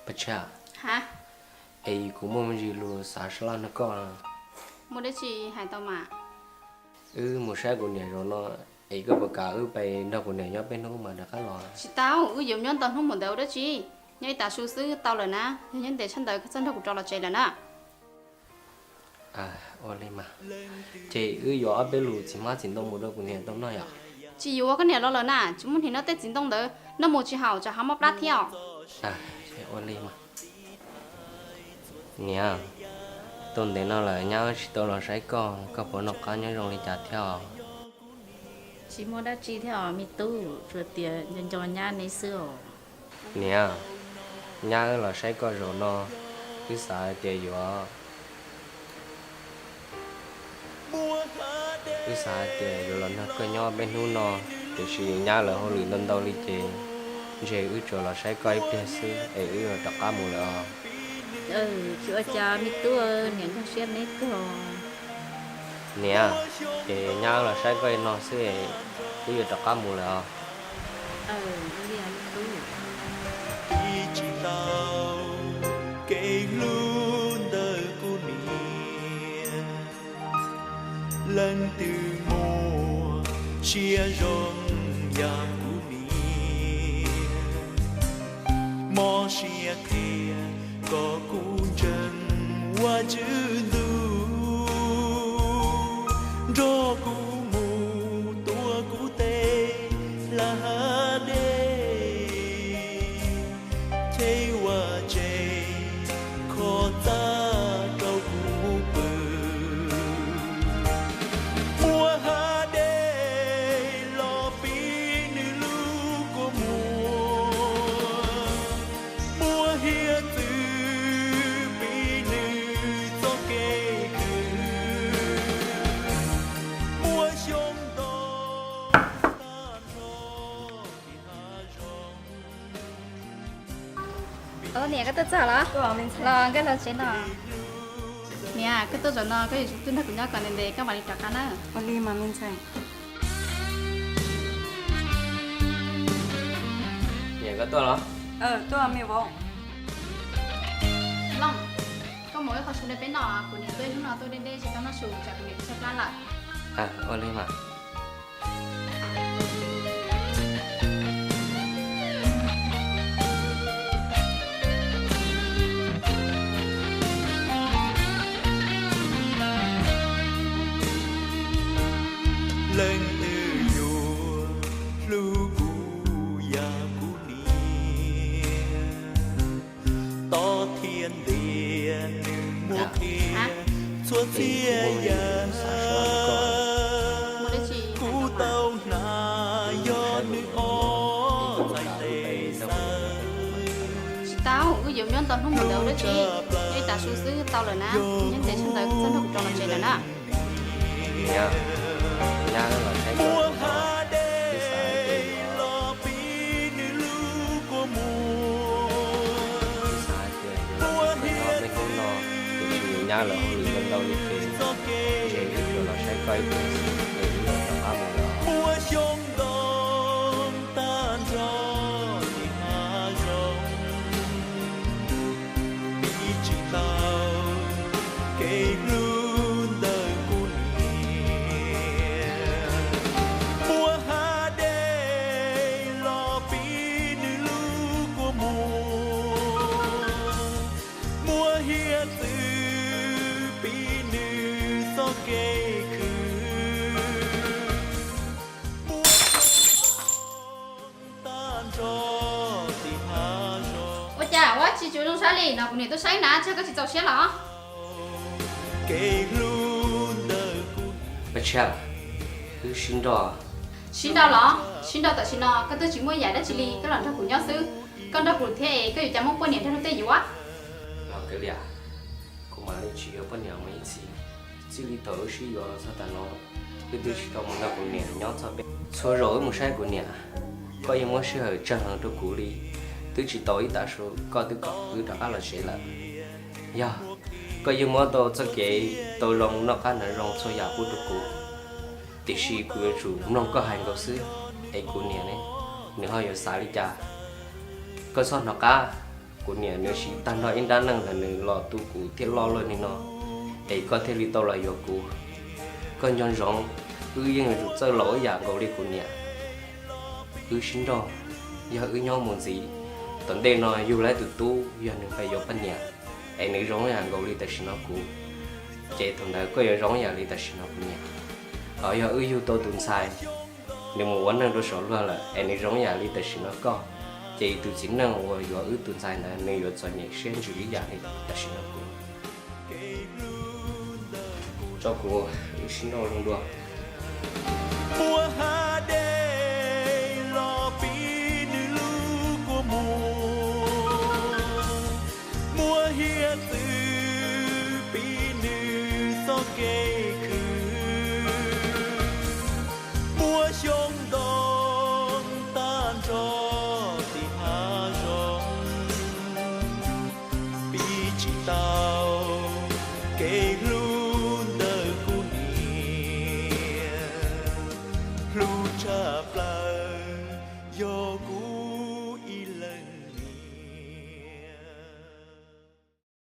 Paj Tshiab, ha, es kuv muaj me ntsis lus xav sab laj nrog koj. Muaj dab tsi hais tau mas. Wb mus saib kuv niam zaum no, es koj puas kam wb pais nrog kuv niam nyob peb hnub mas rov qab los? Tsis tau, wb yuav nyob ntau hnub mus ntawd ua dab tsi? Nyob ib tav su xwb tau lawm na, yog nyob ntev tshaj ntawd koj txhob nrog kuv rov los tsev lawm na. Ua li mas, ces wb yuav ob peb lus txiv hmab txiv ntoo mus rau kuv niam tau noj yom? Tsis yuav, koj niam los lawm na, tsis muaj hnis noj tej txiv ntoo ntawd, noj mus tsis haum tsam ho mob plab thiab os. Ua li mas. Niam, tuaj ntev no lawm nyab wb tsis tau los saib koj, koj puas noj qab nyob zoo li cas thiab os? Tsis muaj dab tsi thiab os me tub, tsuas tias nco nco nyab neb xwb os. Niam, nyab wb los saib koj zaum no, wb xav hais tias yuav, wb xav hais tias yuav los nrog koj nyob peb hnub no, tiam sis nyab lawv hauj lwm ntau ntau li ces ntshe wb tsuas los saib koj ib pliag xwb es wb yuav rov qab mus lawm os. Tsis ua cas me tub, niam nkag siab neb kawg. Niam, ces nyab los saib koj no xwb, wb yuav rov qab mus lawm os. Tsis tau kev hlub ntawm kuv niam, leej twg muaj siab zoo yam kuv niam, mob siab qhia kom kuv ntseeg Vajtswv ntuj, nrog kuv mus tuav kuv tes hlab dej, cheb vaj tse kho txaj rau kuv pw. Muab hav dej los pib nws lub kua muag, muab hiav txwv pib nws txoj kev khwv, muab xyoob ntoo tag nrho tim hav zoov. Niam, koj tuaj txog los? Los nkawd los tsev no. Niam, koj tuaj zaum no koj yuav tsum tuaj nrog kuv nyob kom ntev ntev koj mam li rov qab na. Ua li mas me ntxhais. Niam, koj tuaj los? Looj, koj mus ib qho su dej peb noj, kuv niam tuaj ib hnub no tuaj deb deb tsis tau noj su tsam kuv niam tshaib plab lawm. Ua li mas. Leej twg yuav hlub kuv yam kuv niam, tob thiab ntiag nws muab qhia txhua txhia yam, kuv tau hnav yog nws ob txhais tes xwb. Tsis tau, wb yuav nyob ntau hnub mus ntawd ua dab tsi? Nyob ib tav su xwb tau lawm na, nyob ntev tshaj ntawd koj txhob nrog kuv rov los tsev lawm na. Muab hav dej los pib nws lub kua muag, muab hiav txwv pib nws txoj kev, muab xyoob ntoo tag nrho tim hav zoov, pib tsis tau kev hlub ntawm kuv niam. Muab hav dej los pib nws lub kua muag, muab hiav txwv pib nws txoj kev khwv, muab xyoob ntoo tag nrho tim hav zoov. Ua cas ua tsis tshua zoo saib li no, kuv niam tuaj saib na, tsam koj tsis txaus siab los? Kev hlub ntawm kuv. Paj Tshiab, wb sib nrauj. Sib nrauj los? Sib nrauj tam sim no koj twb tsis muaj yam dab tsi li, koj los nrog kuv nyob xwb. Koj nrog kuv thiab es koj yuav cas muaj poj niam nrog luag tej yuav? Los Kav Liam, kuv mam li tsis yuav poj niam mus ib txhis. Txij li thaum wb sib yuav los txog tav no, wb twb tsis tau mus nrog kuv niam nyob txog peb. Txhua zaus wb mus saib kuv niam, koj yeej muab sij hawm tseeg heev rau kuv li. Twb tsis tau ib tav su koj twb kom wb rov qab los tsev lawm. Yog koj yeej muab tau txoj kev tau zoo noj qab hnav zoo txhua yam pub rau kuv, tiam sis kuv yuav tsum mloog koj hais nkaus xwb, es kuv niam ne, nws ho yuav xav li cas? Koj txhob hnov qab. Kuv niam nws siv tag nrho ib nrab neej ntawd nws los tu kuv thiaj loj luaj li no, es koj thiaj li tau los yuav kuv. Koj nco ntsoov, wb yeej yuav tsum txawj laus ib yam nkaus li kuv niam. Wb sib nrauj, yog wb nyob mus ntxiv, tom ntej no yug lawm tus tub yog nws pais yuav poj niam, es nws zoo ib yam nkaus li tam sim no kuv, ces thaum ntawd koj yuav zoo ib yam li tam sim no kuv niam. Hos yog wb yug tau tus ntxhais, nws mus ua neej rau saum luag lawm es nws zoo ib yam li tam sim no koj, ces tus txiv neej uas yuav wb tus ntxhais ntawd nws yuav txom nyem siab ntsws ib yam li tam sim no kuv. Tso kuv wb sib nrauj zoo dua. Muaj hav dej los pib nws lub kua muag, muaj hiav txwv pib nws txoj kev khwv, muaj xyoob ntoo tag nrho tim hav zoov, pib tsis tau kev hlub ntawm kuv niam. Hlub tshaj plaws yog kuv